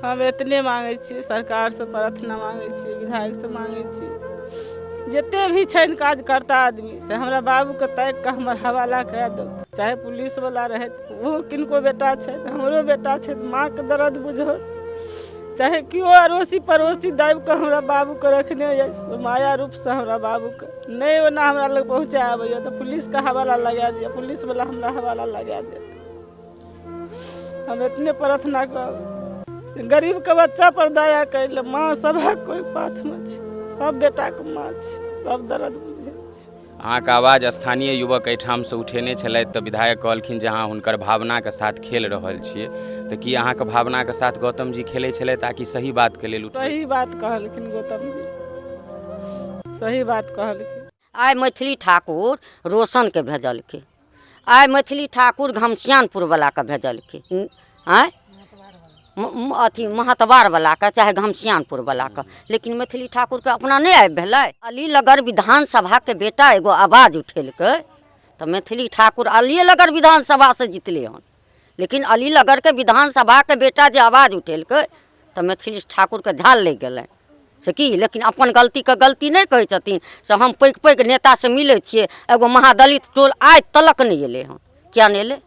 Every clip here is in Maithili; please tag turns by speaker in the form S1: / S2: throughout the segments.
S1: हम एतने मांगै छियै, सरकारसँ प्रार्थना मांगै छियै, विधायकसँ मांगै छियै, जते भी छनि कार्यकर्ता आदमी से हमरा बाबूके ताकि कऽ हमर हवाला कए दौथ। चाहे पुलिसवला रहथि, ओहो किनको बेटा छथि, हमरो बेटा छथि, माँके दर्द बुझत। चाहे केओ अड़ोसी पड़ोसी दाबि कऽ हमरा बाबूके रखने अछि, माया रूपसँ हमरा बाबूके नहि ओना हमरा लग पहुँचा आबैए तऽ पुलिसके हवाला लगा दिअ, पुलिसवला हमरा हवाला लगा देत। हम एतने प्रार्थना करब, गरीबके बच्चा पर दया करि ले। माँ सभक कोइ पाछमे छै, सब बेटाके माँ छै, सब दर्द बुझै छै।
S2: अहाँके आवाज स्थानीय युवक एहिठामसँ उठेने छलथि तऽ विधायक कहलखिन जे अहाँ हुनकर भावनाके साथ खेल रहल छियै, तऽ की अहाँके भावनाके साथ गौतम जी खेलै छलथि आ कि सही बातके लेल उठबै?
S1: सही बात कहलखिन गौतम जी, सही बात कहलखिन।
S3: आइ मैथिली ठाकुर रोशनके भेजलकै, आइ मैथिली ठाकुर घमश्यामपुरवलाके भेजलकै, आँय अथी महतबारवलाके चाहे घमश्यामपुरवलाके, लेकिन मैथिली ठाकुरके अपना नहि आबि भेलै। अलीनगर विधानसभाके बेटा एगो आवाज उठेलकै तऽ मैथिली ठाकुर अलीनगर विधानसभासँ जितलै हन, लेकिन अलीनगरके विधानसभाके बेटा जे आवाज उठेलकै तऽ मैथिली ठाकुरके झाल लागि गेलनि से की। लेकिन अपन गलतीके गलती नहि कहै छथिन। से हम पैघ पैघ नेतासँ मिलै छियै, एगो महादलित टोल आइ तलक नहि एलै हन, किया नहि एलै?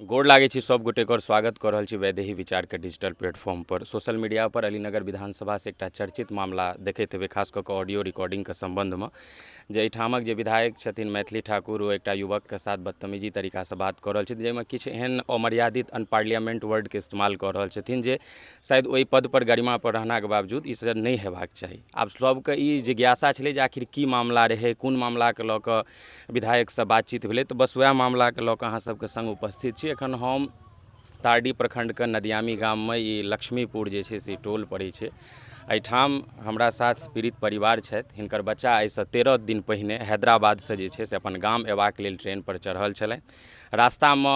S2: गोर लागै छी सब गोटेके और स्वागत कऽ रहल छी वैदेही विचारके डिजिटल प्लेटफॉर्म पर। सोशल मीडिया पर अलीनगर विधानसभासँ एकटा चर्चित मामला देखैत हेबै, खास कऽ कऽ ऑडियो रिकॉर्डिंगके सम्बन्धमे, जे एहिठामक जे विधायक छथिन मैथिली ठाकुर, ओ एकटा युवकके साथ बदतमीजी तरीकासँ बात कऽ रहल छथिन, जाहिमे किछु एहन अमर्यादित अनपार्लियामेंट वर्डके इस्तेमाल कऽ रहल छथिन जे शायद ओहि पदपर गरिमापर रहलाके बावजूद ई सब नहि हेबाक चाही। आब सबके ई जिज्ञासा छलै जे आखिर की मामला रहै, कोन मामलाके लऽ कऽ विधायकसँ बातचीत भेलै, तऽ बस वएह मामलाके लऽ कऽ अहाँ सबके सङ्ग उपस्थित छी। एखन हम तारडीह प्रखण्डके नदियामी गाममे ई लक्ष्मीपुर जे छै से ई टोल पड़ै छै। एहिठाम हमरा साथ पीड़ित परिवार छथि। हिनकर बच्चा आइसँ 13 दिन पहिने हैदराबादसँ जे छै से अपन गाम अयबाक लेल ट्रेनपर चढ़ल छलनि। रास्तामे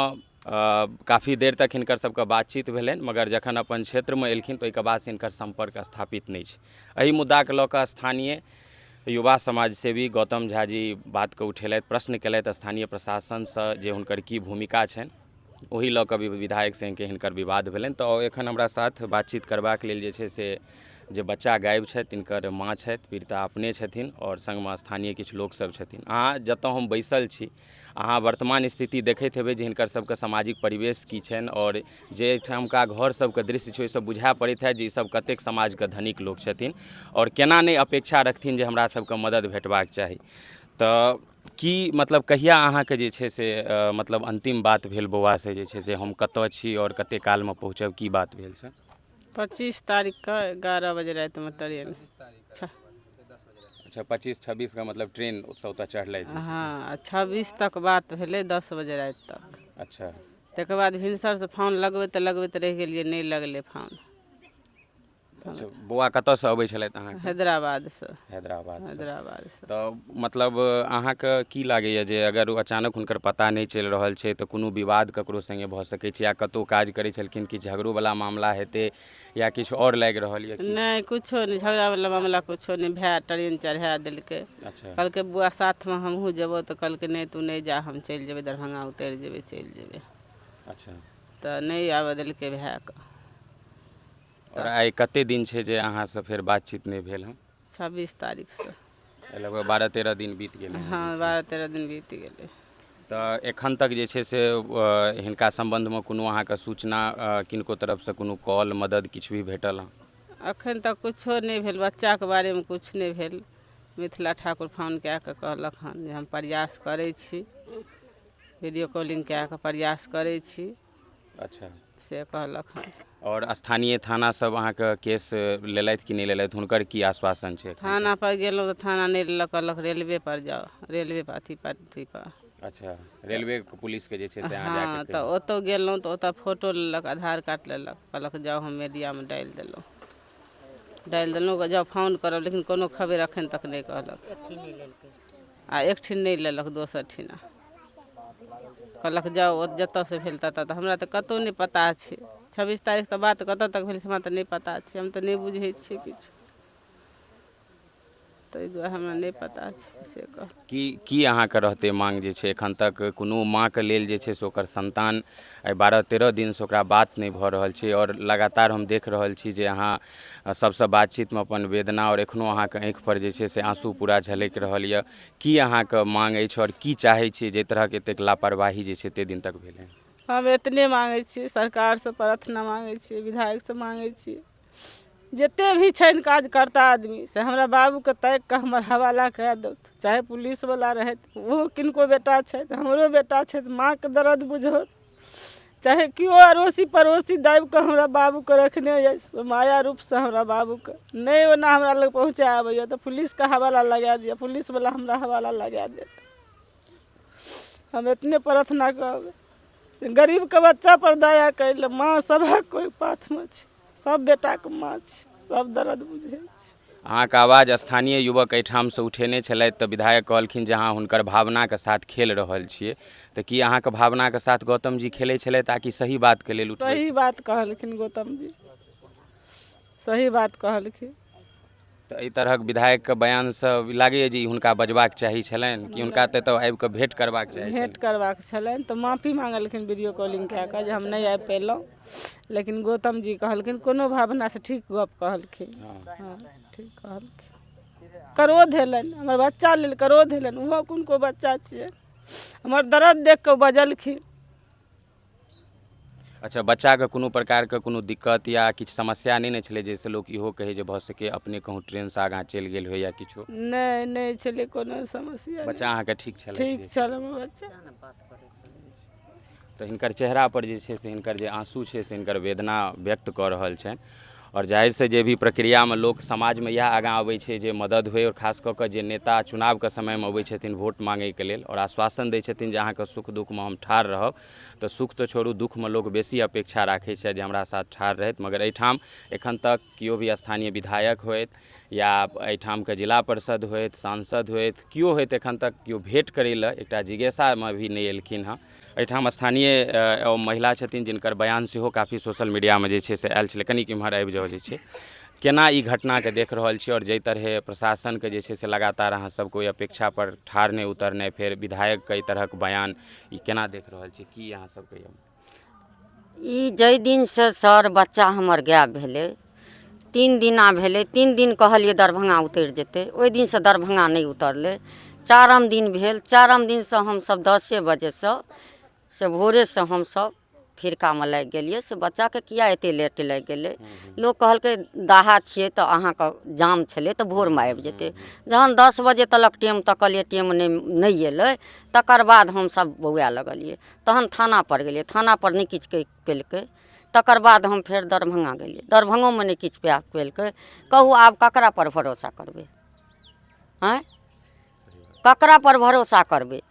S2: काफी देर तक हिनकर सबके बातचीत भेलनि, मगर जखन अपन क्षेत्रमे एलखिन तऽ ओहिके बादसँ हिनकर सम्पर्क स्थापित नहि छै। एहि मुद्दाके लऽ कऽ स्थानीय युवा समाजसेवी गौतम झा जी बातके उठेलथि, प्रश्न केलथि स्थानीय प्रशासनसँ जे हुनकर की भूमिका छनि। ओहि लऽ कऽ भी विधायक सङ्गे हिनकर विवाद भेलनि। तऽ एखन हमरा साथ बातचीत करबाक लेल जे छै से जे बच्चा गायब छथि तिनकर माँ छथि, पीड़िता अपने छथिन आओर सङ्गमे स्थानीय किछु लोकसभ छथिन। अहाँ जतऽ हम बैसल छी, अहाँ वर्तमान स्थिति देखैत हेबै जे हिनकर सबके सामाजिक परिवेश की छनि, आओर जे एहिठामका घर सबके दृश्य छै ओहिसँ बुझाए पड़ैत हैत जे ईसब कतेक समाजके धनिक लोक छथिन आओर केना नहि अपेक्षा रखथिन जे हमरा सबके मदति भेटबाक चाही। तऽ की मतलब कहिया अहाँके जे छै से मतलब अन्तिम बात भेल बौआसँ जे छै से हम कतऽ छी आओर कते कालमे पहुँचब, की बात भेल छै?
S1: 25 तारीखके 11 बजे रातिमे ट्रेन।
S2: अच्छा, 25 26 के मतलब ट्रेन ओतऽ ओतऽ चढ़लै?
S1: हँ, 26 तक बात भेलै 10 बजे राति तक।
S2: अच्छा।
S1: तकर बाद भिनसरसँ फोन लगबैत लगबैत रहि गेलियै, नहि लगलै फोन।
S2: अच्छा, बौआ कतऽसँ अबै छलथि अहाँके?
S1: हैदराबादसँ।
S2: हैदराबादसँ।
S1: हैदराबादसँ।
S2: तऽ मतलब अहाँके की लागैए जे अगर ओ अचानक हुनकर पता नहि चलि रहल छै तऽ कोनो विवाद ककरो सङ्गे भऽ सकै छै, या कतहु काज करै छलखिन कि झगड़ोवला मामला हेतै या किछु आओर लागि रहल यऽ?
S1: नहि, किछो नहि, झगड़ावला मामला किछो नहि। भाय ट्रेन चढ़ा देलकै।
S2: अच्छा।
S1: कहलकै बौआ साथमे हमहूँ जेबौ, तऽ कहलकै नहि तू नहि जा, हम चलि जेबै, दरभंगा उतरि जेबै, चलि जेबै।
S2: अच्छा।
S1: तऽ नहि आबऽ देलकै भायके।
S2: आओर आइ कते दिन छै जे अहाँसँ फेर बातचीत नहि भेल हँ?
S1: 26 तारीखसँ।
S2: लगभग 12-13 दिन बीत गेलै।
S1: हँ, 12-13 दिन बीत गेलै।
S2: तऽ एखन तक जे छै से हिनका सम्बन्धमे कोनो अहाँके सूचना किनको तरफसँ कोनो कॉल मदद किछु भी भेटल हँ?
S1: एखन तक किछो नहि भेल, बच्चाके बारेमे किछु नहि भेल। मिथिला ठाकुर फोन कए कऽ कहलक हन जे हम प्रयास करै छी, वीडियो कॉलिंग कए कऽ प्रयास करै छी।
S2: अच्छा।
S1: से कहलक हन।
S2: आओर स्थानीय थाना सब अहाँके केस लेलथि कि नहि लेलथि, हुनकर की आश्वासन छै?
S1: थाना पर गेलहुँ तऽ थाना नहि लेलक, कहलक रेलवे पर जाउ, रेलवे पर अथी पर अथी पर।
S2: अच्छा, रेलवे पुलिसके जे छै से अहाँ
S1: हँ
S2: जाके?
S1: तऽ ओतऽ गेलहुँ तऽ ओतऽ फोटो लेलक, आधार कार्ड लेलक, कहलक जाउ, हम मीडियामे डालि देलहुँ, डालि देलहुँ, जाउ फोन करब, लेकिन कोनो खबरि एखन तक नहि कहलक आ एकठिन नहि लेलक, दोसर ठिना कहलक जाउ जतऽसँ भेल ततऽ। तऽ हमरा तऽ कतहु नहि पता छै, 26 तारीख तऽ बात कतऽ तक भेल से हमरा तऽ नहि पता छै, हम तऽ नहि बुझै छियै किछु। ताहि दुआरे हमरा नहि पता छै से कह।
S2: की की अहाँके रहतै माँग जे छै एखन तक कोनो माँके लेल जे छै से ओकर संतान आइ 12-13 दिनसँ ओकरा बात नहि भऽ रहल छै आओर लगातार हम देख रहल छी जे अहाँ सबसँ बातचीतमे अपन वेदना आओर एखनो अहाँके आँखिपर जे छै से आँसू पूरा झलकि रहल यऽ। की अहाँके माँग अछि आओर की चाहै छियै जाहि तरहक एतेक लापरवाही जे छै एतेक दिन तक भेलै?
S1: हम एतने माँगै छियै, सरकारसँ प्रार्थना माँगै छियै, विधायकसँ माँगै छियै, जतेक भी छनि कार्यकर्ता आदमी से हमरा बाबूके ताकि कऽ हमर हवाला कए देथु। चाहे पुलिसवला रहथि, ओहो किनको बेटा छथि, हमरो बेटा छथि, माँके दर्द बुझत। चाहे केओ अड़ोसी पड़ोसी दाबि कऽ हमरा बाबूके रखने अछि, माया रूपसँ हमरा बाबूके नहि ओना हमरा लग पहुँचा आबैए तऽ पुलिसके हवाला लगा दिअ, पुलिसवला हमरा हवाला लगा देत। हम एतने प्रार्थना करब, गरीबके बच्चापर दया करै लए। माँ सभक कोइ पाथमे छै, सब बेटाके माँ छै, सब दर्द बुझै छै।
S2: अहाँके आवाज स्थानीय युवक एहिठामसँ उठेने छलथि तऽ विधायक कहलखिन जे अहाँ हुनकर भावनाके साथ खेल रहल छियै, तऽ की अहाँके भावनाके साथ गौतम जी खेलै छलथि आ कि सही बातके लेल उठबै?
S1: सही बात कहलखिन गौतम जी, सही बात कहलखिन।
S2: तऽ एहि तरहक विधायकके बयानसँ लागैए जे ई हुनका बजबाक चाही छलनि कि हुनका तऽ एतऽ आबि कऽ भेँट करबाक चाही?
S1: भेँट करबाक छलनि तऽ माफी मांगलखिन वीडियो कॉलिंग कए कऽ जे हम नहि आबि पयलहुँ, लेकिन गौतम जी कहलखिन कोनो भावनासँ ठीक गप कहलखिन। हँ, ठीक कहलखिन। क्रोध एलनि, हमर बच्चा लेल क्रोध एलनि, ओहो कोनको बच्चा छियै, हमर दर्द देख कऽ बजलखिन।
S2: अच्छा, बच्चाके कोनो प्रकारके कोनो दिक्कत या किछु समस्या नहि ने छलै जाहिसँ लोक इहो कहै जे भऽ सकै अपने कहूँ ट्रेनसँ आगाँ चलि गेल होइ या किछो?
S1: नहि, नहि छलै कोनो समस्या।
S2: बच्चा अहाँके ठीक छलै?
S1: ठीक छल हमर बच्चा।
S2: तऽ हिनकर चेहरापर जे छै से हिनकर जे आँसू छै से हिनकर वेदना व्यक्त कऽ रहल छनि। आओर जाहिरसँ जे भी प्रक्रियामे लोक समाजमे इएह आगाँ अबै छै जे मदद होइ, आओर खास कऽ कऽ जे नेता चुनावके समयमे अबै छथिन वोट माँगैके लेल आओर आश्वासन दै छथिन जे अहाँके सुख दुःखमे हम ठाढ़ रहब, तऽ सुख तऽ छोड़ू, दुःखमे लोक बेसी अपेक्षा राखै छै जे हमरा साथ ठाढ़ रहथि। मगर एहिठाम एखन तक केओ भी स्थानीय विधायक होथि या एहिठामके जिला परिषद होथि, सांसद होथि, केओ होथि, एखन तक केओ भेँट करै लए एकटा जिज्ञासामे भी नहि एलखिन हँ। एहिठाम स्थानीय महिला छथिन जिनकर बयान सेहो काफी सोशल मीडियामे जे छै से आयल छलै। कनिक इम्हर आबि जाउ। जे छै केना ई घटनाके देख रहल छी आओर जाहि तरहे प्रशासनके जे छै से लगातार अहाँ सबके ओहि अपेक्षापर ठाढ़ नहि उतरनाइ, फेर विधायकके एहि तरहक बयान, ई केना देख रहल छी, की अहाँ सबके?
S3: ई जाहि दिनसँ सर बच्चा हमर गायब भेलै, 3 दिना भेलै। 3 दिन कहलियै दरभंगा उतरि जेतै, ओहि दिनसँ दरभंगा नहि उतरलै। 4म दिन भेल, 4म दिनसँ हमसभ 10 बजेसँ से भोरेसँ हमसभ फिरकामे लागि गेलियै से बच्चाके किया एतेक लेट लागि गेलै। लोक कहलकै दाहा छियै तऽ अहाँके जाम छलै तऽ भोरमे आबि जेतै। जहन 10 बजे तलक टाइम तकलियै, टाइम नहि एलै, तकर बाद हमसभ बौआए लगलियै। तहन थानापर गेलियै, थानापर नहि किछु कहि पेलकै। तकर बाद हम फेर दरभंगा गेलियै, दरभंगोमे नहि किछु पाबि पेलकै। कहू आब ककरापर भरोसा करबै? आँय, ककरापर भरोसा करबै?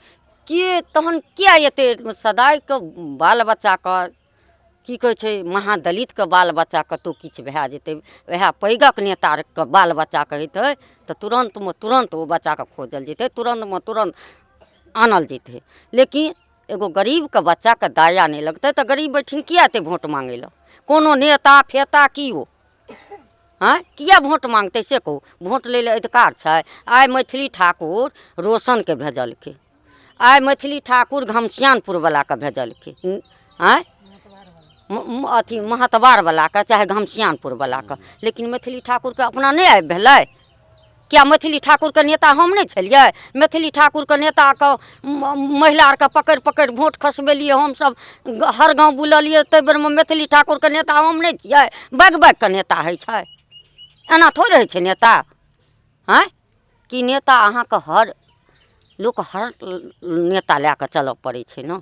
S3: के तहन किया एते सदाइके बाल बच्चाके की कहै छै, महादलितके बाल बच्चा कतहु किछु भए जेतै, वएह पैघक नेताके बाल बच्चाके हेतै तऽ तुरन्तमे तुरन्त ओ बच्चाके खोजल जेतै, तुरन्तमे तुरन्त आनल जेतै, लेकिन एगो गरीबके बच्चाके दया नहि लगतै तऽ गरीब एहिठिन किया एतै भोट माँगै लए? कोनो नेता फेता किओ आँय किया भोट माँगतै से कहू? भोट लै लए अधिकार छै? आइ मैथिली ठाकुर रोशनके भेजलकै, आइ मैथिली ठाकुर घमश्यामपुरवलाके भेजलकै, आँय अथी महतबारवलाके चाहे घमश्यामपुरवलाके, लेकिन मैथिली ठाकुरके अपना नहि आबि भेलै। किया मैथिली ठाकुरके नेता हम नहि छलियै? मैथिली ठाकुरके नेताके महिला आरके पकड़ि पकड़ि भोट खसबेलियै हमसभ, हर गाँव बुललियै। ताहि बेरमे मैथिली ठाकुरके नेता हम नहि छियै? बागि बागिके नेता होइ छै? एना थोड़े होइ छै नेता। आँय, कि नेता अहाँके हर लोक हर नेता लए कऽ चलऽ पड़ै छै ने।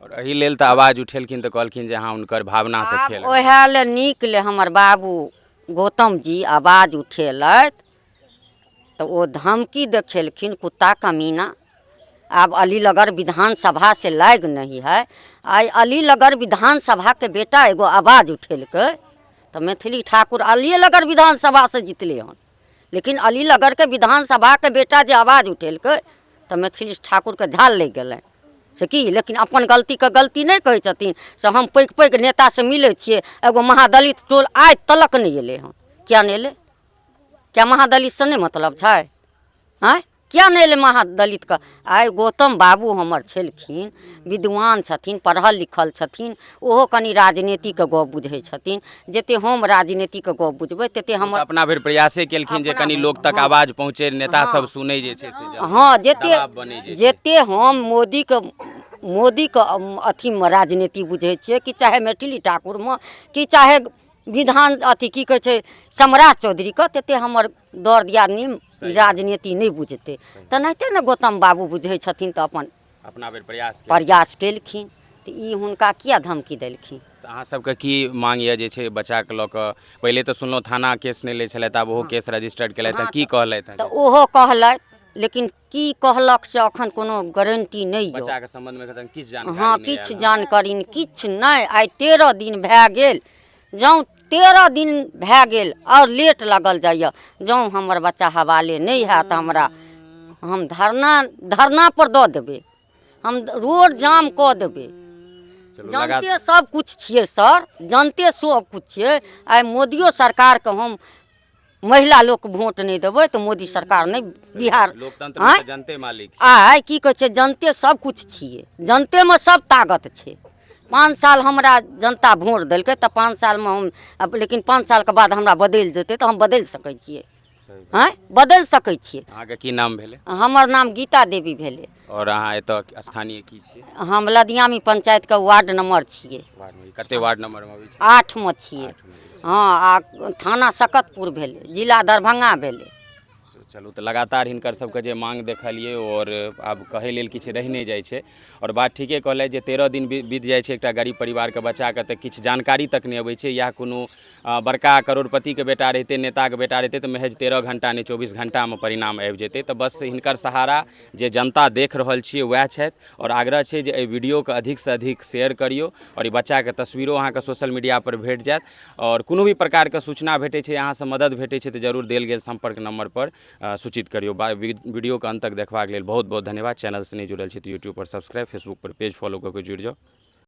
S2: आओर एहि लेल तऽ आवाज उठेलखिन तऽ कहलखिन जे अहाँ हुनकर भावनासँ खेल।
S3: ओएह लए नीक ले हमर बाबू गौतम जी आवाज उठेलथि तऽ ओ धमकी देखेलखिन, कुत्ता कमीना, आब अलीनगर विधानसभा से लागि नहीं है। आइ अलीनगर विधानसभाके बेटा एगो आवाज उठेलकै तऽ मैथिली ठाकुर अलीनगर विधानसभासँ जितलै हन, लेकिन अलीनगरके विधानसभाके बेटा जे आवाज उठेलकै तऽ मैथिली ठाकुरके झाल लागि गेलनि से की। लेकिन अपन गलतीके गलती नहि कहै छथिन से हम पैघ पैघ नेतासँ मिलै छियै, एगो महादलित टोल आइ तलक नहि एलै हन। किया नहि एलै? किया महादलितसँ नहि मतलब छै? आँय, किया नहि एलै महादलितके? आइ गौतम बाबू हमर छलखिन, विद्वान छथिन, पढ़ल लिखल छथिन, ओहो कनि राजनीतिके गप बुझै छथिन। जतेक हम राजनीतिके गप बुझबै ततेक हमर
S2: अपना भरि प्रयासे केलखिन जे कनि लोक तक आवाज पहुँचे, नेता सब सुनै जे छै से जल्दी।
S3: हँ, जते
S2: दबाव बनै जे छै।
S3: जते हम मोदीके मोदीके अथीमे राजनीति बुझै छियै कि चाहे मैथिली ठाकुरमे कि चाहे विधान अथी की कहै छै सम्राट चौधरीके, तते हमर दर दियादनी राजनीति नहि बुझतै। तेनाहिते ने गौतम बाबू बुझै छथिन, तऽ अपन
S2: अपना भरि प्रयास केलखिन।
S3: प्रयास केलखिन, तऽ ई हुनका किया धमकी देलखिन?
S2: तऽ अहाँ सबके की मांग यऽ जे छै बच्चाके लऽ कऽ? पहिले तऽ सुनलहुँ थाना केस नहि लै छलथि, आब ओहो केस रजिस्टर्ड केलथि हँ, की कहलथि हँ?
S3: तऽ ओहो कहलथि, लेकिन की कहलक से अखन कोनो गारंटी नहि यऽ।
S2: बच्चाके सम्बन्धमे एखन किछु जानकारी
S3: हँ,
S2: नहि
S3: किछु
S2: आयल हँ।
S3: जानकारी नहि, किछु नहि। आइ 13 दिन भए गेल। जँ 13 दिन भए गेल आओर लेट लागल जाइए, जँ हमर बच्चा हवाले नहि हैत हमरा, हम धरना धरनापर दऽ देबै, हम रोड जाम कऽ देबै।
S2: चलू, लगा
S3: जनते सब किछु छियै सर, जनते सब किछु छियै। आइ मोदियो सरकारके हम महिला लोक वोट नहि देबै तऽ मोदी सरकार नहि बिहार
S2: लोकतंत्र मे
S3: आँय?
S2: तऽ जनते मालिक छै।
S3: आइ की कहै छै, जनते सब किछु छियै, जनतेमे सब ताकत छै। 5 साल हमरा जनता वोट देलकै तऽ 5 सालमे हम आब, लेकिन 5 सालके बाद हमरा बदलि देतै तऽ हम बदलि सकै छियै, आँय, बदलि सकै छियै।
S2: अहाँके की नाम भेलै?
S3: हमर नाम गीता देवी भेलै।
S2: आओर अहाँ एतऽ स्थानीय की छियै?
S3: हम लदियामी पंचायतके वार्ड नम्बर छियै।
S2: वार्डमे कते वार्ड नम्बरमे अबै छै?
S3: 8मे छियै। हँ, आ थाना सकतपुर भेलै, जिला दरभंगा भेलै।
S2: चलू, तऽ लगातार हिनकर सबके जे मांग देखलियै आओर आब कहै लेल किछु रहि नहि जाइ छै। आओर बात ठीके कहलथि जे 13 दिन बीत जाइ छै एकटा गरीब परिवारके बच्चाके तऽ किछु जानकारी तक नहि अबै छै। या कोनो बड़का करोड़पतिके बेटा रहितै, नेताके बेटा रहितै, तऽ महज 13 घण्टा नहि, 24 घण्टामे परिणाम आबि जेतै। तऽ बस हिनकर सहारा जे जनता देख रहल छियै वएह छथि। आओर आग्रह छै जे एहि वीडियोके अधिकसँ अधिक शेयर करियौ आओर ई बच्चाके तस्वीरो अहाँके सोशल मीडियापर भेट जायत। आओर कोनो भी प्रकारके सूचना भेटै छै, अहाँसँ मदद भेटै छै, तऽ जरूर देल गेल सम्पर्क नम्बरपर सूचित करियौ। वीडियोके अन्त तक देखबाक लेल बहुत बहुत धन्यवाद। चैनलसँ नहि जुड़ल छी तऽ यूट्यूबपर सब्सक्राइब, फेसबुकपर पेज फॉलो कऽ के जुड़ि जाउ।